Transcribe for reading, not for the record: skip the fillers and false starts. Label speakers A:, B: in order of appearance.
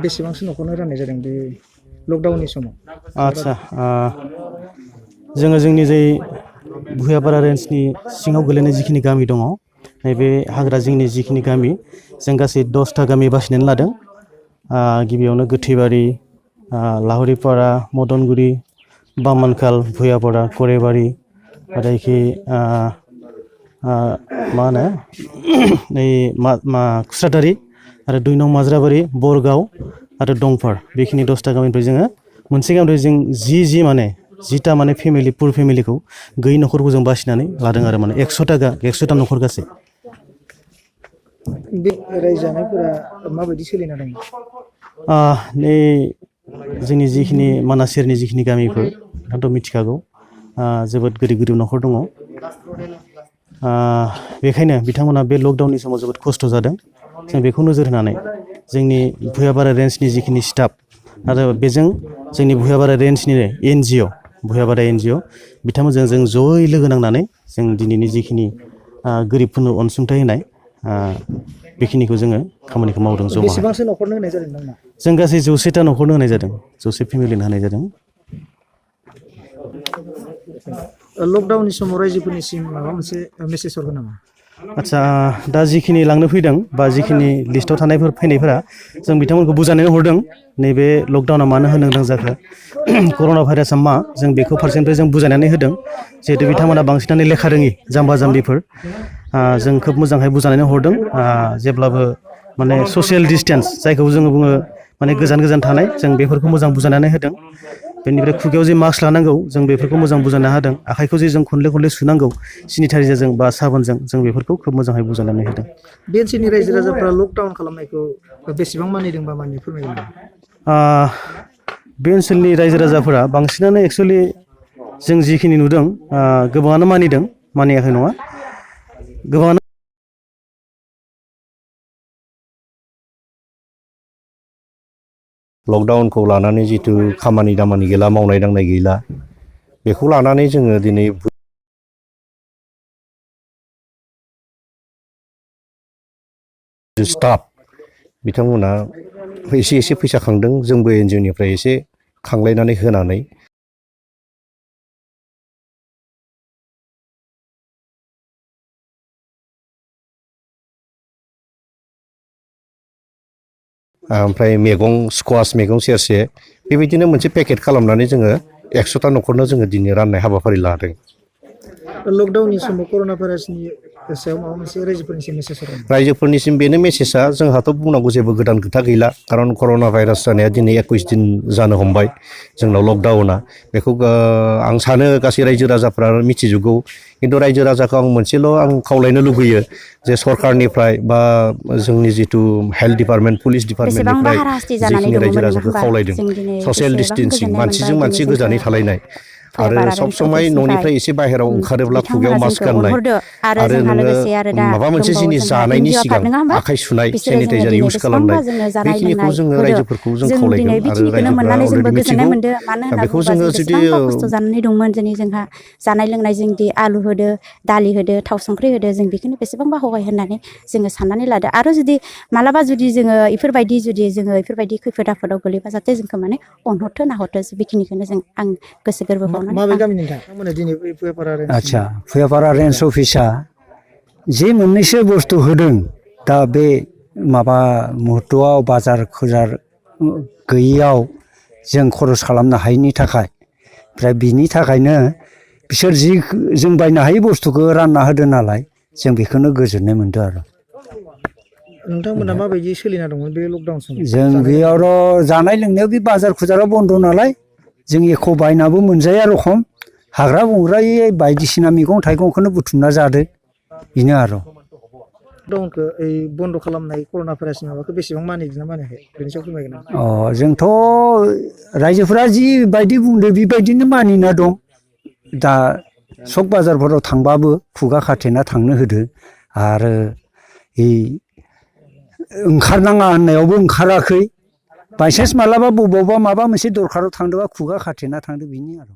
A: बेसेबांसो न'खरनो राननाय जादों बे लकडाउननि समाव?
B: आदसा जोङो जोंनि जे भुयापारा रेन्जनि सिङाव गोलैनाय जिखिनि गामि दङ नैबे हाग्रा जिंनि जिखिनि गामि जों गासै 10टा गामि बासिनानै लादों। गिबियावनो गोथैबारि, लाहुरिपारा, मदनगुरि, बामोनखाल, भुयापारा, करेबारि आरो एखि मा होनो खुस्रातारि आरो 2 नं माज्राबारि, बरगाव आरो दंफार बेखिनि 10टा गामिनिफ्राय जोङो मोनसे गामिनिफ्राय जों 10टा माने फेमिलि पुर फेमिलिखौ गैयै न'खरखौ जों बासिनानै लादों आरो माने 100टा न'खर गासै।
A: बे रायजो जानायफोरा माबायदि सोलिना दङ?
B: नै जोंनि जिखिनि मानास सेरनि जिखिनि गामिफोर नोंथाङाथ' मिथिखागौ जोबोद गोरिब न'खर दङ। बेखायनो बिथांमोना बे लकडाउननि समाव जोबोद खस्थ' जादों। जों बेखौ नोजोर होनानै जोंनि भुयापारा रेन्जनि जिखिनि स्टाफ आरो बेजों जोंनि भुयापारा रेन्जनि NGO भुयापारा NGO बिथांमोनजों जों जयै लोगो नांनानै जों दिनैनि जिखिनि गोरिबफोरनो अनसुंथाइ होनाय बेखिनिखौ जोङो खामानिखौ मावदों जमा।
A: बेसेबांसो न'खरनो होनाय जादों नोंथांमोना?
B: जों गासै 100टा न'खरनो होनाय जादों, 100 फेमिलिनो होनाय जादों।
A: लकडाउननि समाव रायजोफोरनिसिम माबा मोनसे मेसेज हरगोन नामा?
B: आदसा दा जिखिनि लांनो फैदों बा जिखिनि लिस्टआव थानायफोर फैनायफोरा जों बिथांमोनखौ बुजायनानै हरदों नैबे लकडाउना मानो होनो गोनां जाखो, कर'ना भाइरासआ मा जों बेखौ फारसेनिफ्राय जों बुजायनानै होदों। जिहेतु बिथांमोना बांसिनानो लेखा रोङि जाम्बा जाम्बिफोर जों खोब मोजांहाय बुजायनानै हरदों। जेब्लाबो माने ससियेल डिसटेन्स जायखौ जोङो बुङो माने गोजान थानाय जों बेफोरखौ मोजां बुजायनानै होदों। बेनिफ्राय खुगायाव जे मास्क लानांगौ जों बेफोरखौ मोजां बुजायना होदों। आखाइखौ जे जों खनले सुनांगौ सेनिटाइजारजों बा साबोनजों जों बेफोरखौ खोब मोजाङै बुजायनानै होदों।
A: बे ओनसोलनि रायजो राजाफ्रा लकडाउन खालामनायखौ बेसेबां मानिदोंबा मानि फोरमायगोन नामा?
B: बे ओनसोलनि रायजो राजाफोरा बांसिनानो एक्सुवेलि जों जिखिनि नुदों गोबाङानो मानिदों, मानियाखै नङा। गोबाङानो
C: लकडाउनखौ लानानै जिथु खामानि दामानि गैला, मावनाय दांनाय गैला, बेखौ लानानै जोङो दिनै स्टाफ बिथांमोना एसे फैसा खांदों, जोंबो NGOनिफ्राय एसे खांलायनानै होनानै ओमफ्राय मैगं स्क्वास मैगं सेरसे बेबायदिनो मोनसे पेकेट खालामनानै जोङो 100टा न'खरनो जोङो दिनै राननाय हाबाफारि लादों।
A: लकडाउननि समाव कर'ना भाइरासनि सायाव माबा मोनसे रायजोफोरनिसिम मेसेज हरगोन?
C: रायजोफोरनिसिम बेनो मेसेजआ, जोंहाथ' बुंनांगौ जेबो गोदान खोथा गैला। खारन कर'ना भाइरास जानाया दिनै 21 दिन जानो हमबाय जोंनाव लकडाउना। बेखौ आं सानो गासै रायजो राजाफ्रा मिथिजोबगौ। खिन्थु रायजो राजाखौ आं मोनसेल' खावलायनो लुबैयो जे सरकारनिफ्राय बा जोंनि जिथु हेल्थ डिपार्टमेन्ट, पुलिस डिपार्टमेन्टनिफ्राय जिखिनि रायजो राजाखौ खावलायदों ससियेल डिस्टेन्सिं, मानसिजों मानसि गोजानै थालायनाय आरो सब समाय न'निफ्राय एसे बाहेराव ओंखारोब्ला खुगायाव मास्क गाननाय आरो नोङो माबा मोनसे जिनिस जानायनि सिगां आखाइ सुनाय, सेनिटाइजार इउज खालामनाय, बेखिनिखौ जोङो रायजोफोरखौ जों खावलायदों आरो रायजोफोरा अलरेडि मिथिगौ। बेखौ जोङो जुदि
D: जानानै दंमोन दिनै जोंहा जानाय लोंनाय जोंदि आलु होदो, दालि होदो, थाव संख्रि होदो, जों बेखौनो बेसेबांबा हगाय होननानै जोङो साननानै लादो। आरो जुदि मालाबा जुदि जोङो इफोरबायदि खैफोद आफोदाव गोलैबा जाहाथे जोंखौ माने अनहरथो नाहरथो, बेखिनिखौनो आं गोसो गोरबो
A: माबे गामि नोंथांमोना दिनै भुयापारा रेन्ज?
E: आदसा भुयापारा रेन्ज अफिसा जे मोननैसो बुस्थु होदों दा बे माबा मुहुर्तआव बाजार गैयियाव जों खरस खालामनो हायैनि थाखाय, ओमफ्राय बिनि थाखायनो बिसोर जि जों बायनो हायै बुस्थुखौ रानना होदों नालाय जों बेखौनो गोजोननाय मोनदों आरो।
A: नोंथांमोना माबायदि सोलिना दंमोन बे लकडाउन समाव?
E: जों बेयावथ' जानाय लोंनायाव बे बाजार खुजारा बन्द' नालाय जों एख' बायनाबो मोनजाया रखम हाग्रा बंग्रायै बायदिसिना मैगं थाइगंखौनो बुथुमना जादो, बेनो आरो।
A: लकडाउनखौ बन्द' खालामनाय कर'ना भाइरासनि माबाखौ बेसेबां मानिदोंना मानियाखै बेनि सायाव फोरमायगोन नामा?
E: जोंथ' रायजोफोरा जिबायदि बुंदों बेबायदिनो मानिना दं। दा सक बाजारफोराव थांबाबो खुगा खाथेना थांनो होदो आरो ओंखारनाङा होननायावबो ओंखाराखै। बायसान्स मालाबा बबावबा माबा मोनसे दरखाराव थांदोंबा खुगा खाथेना थांदो, बिनि आरो।